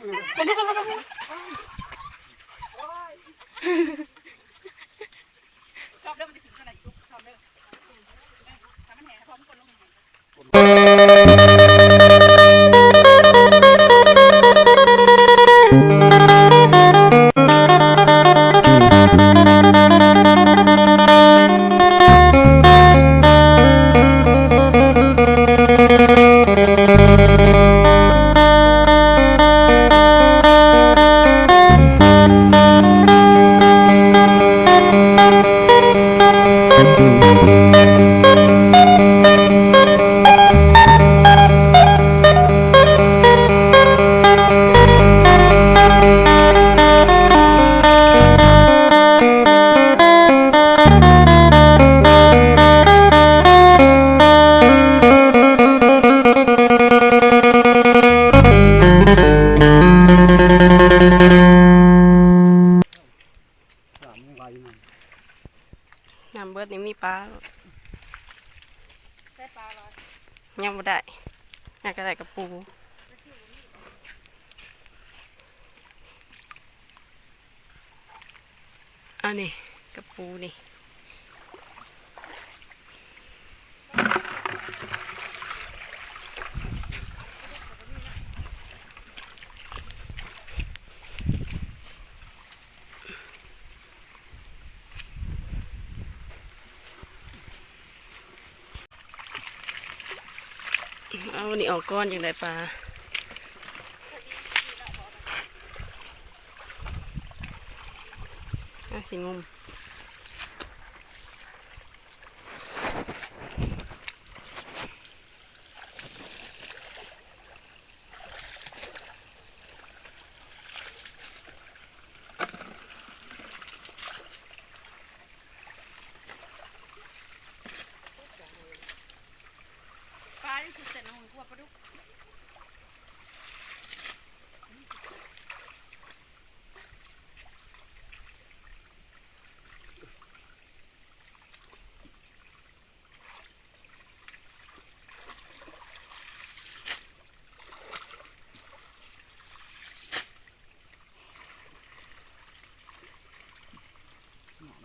ຊອບເດີ ມັນຈະຂຶ້ນຂະໜາດອີກ ຊອບເດີ ຖ້າມັນແຫ້ງ ໃຫ້ພໍ່ມັນກົດລົງແຫ້ງໆ. ນ້ຳເບິດນີ້ມີປາ ໄດ້ປາບໍ່? ຍັງບໍ່ໄດ້ ຫາກະໄດ້ກະປູ ອັນນີ້ກະປູນີ້. ເອົານີ້ອອກກ່ອນ ຈັ່ງໄດ້ປາ ອາ ຊິງຸມ. ປາຢູ່ສຸດເສັ້ນຫຸ່ນ ກວ່າປາດຸກ.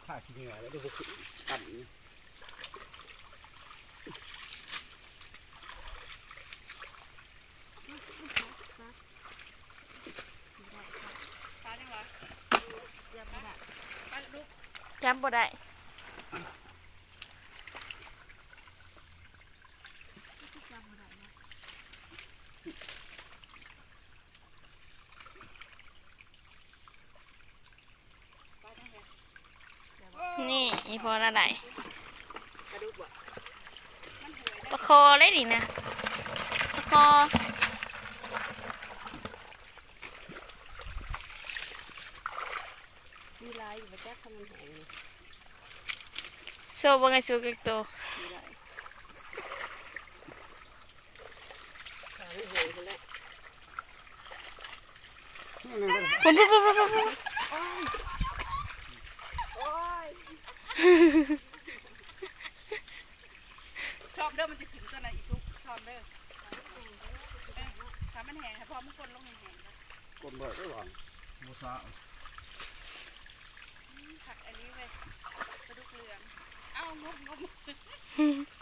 ຂ້າຂີ້ເຫຍື້ອແລ້ວ ບໍ່ຂຶ້ນ ຕັນ. ຈັບບໍ່ໄດ້. ນີ້ ອີ່ພໍ່ລະໄດ້ ປາຄໍ່ເດ້ນີ້ນະ ປາຄໍ່ ມີຫຼາຍຢູ່ບໍ່ຈັກ ຄັນມັນແຫ້ງນີ້ ໂຊເບິ່ງໃຫ້ສຸກຈັກໂຕ. ພຸ້ນ ພຸ້ນ ພຸ້ນ ພຸ້ນ ພຸ້ນ ໂອ້ຍ ຊອບເດີ ມັນຈະຂຶ້ນຕົວນັ້ນອີກສຸກ ຊອບເດີ ເອີ ຖ້າມັນແຫ້ງ ໃຫ້ພໍ່ມັນກົດລົງແຫ້ງໆ ກົດບໍ່ໄດ້ຫວານ ບໍ່ຊາ ອືມ ຄັກອີ່ຫຼີເວີຍ ປາດຸກເຫຼືອງ ເອົ້າ ງົບ ງົບ.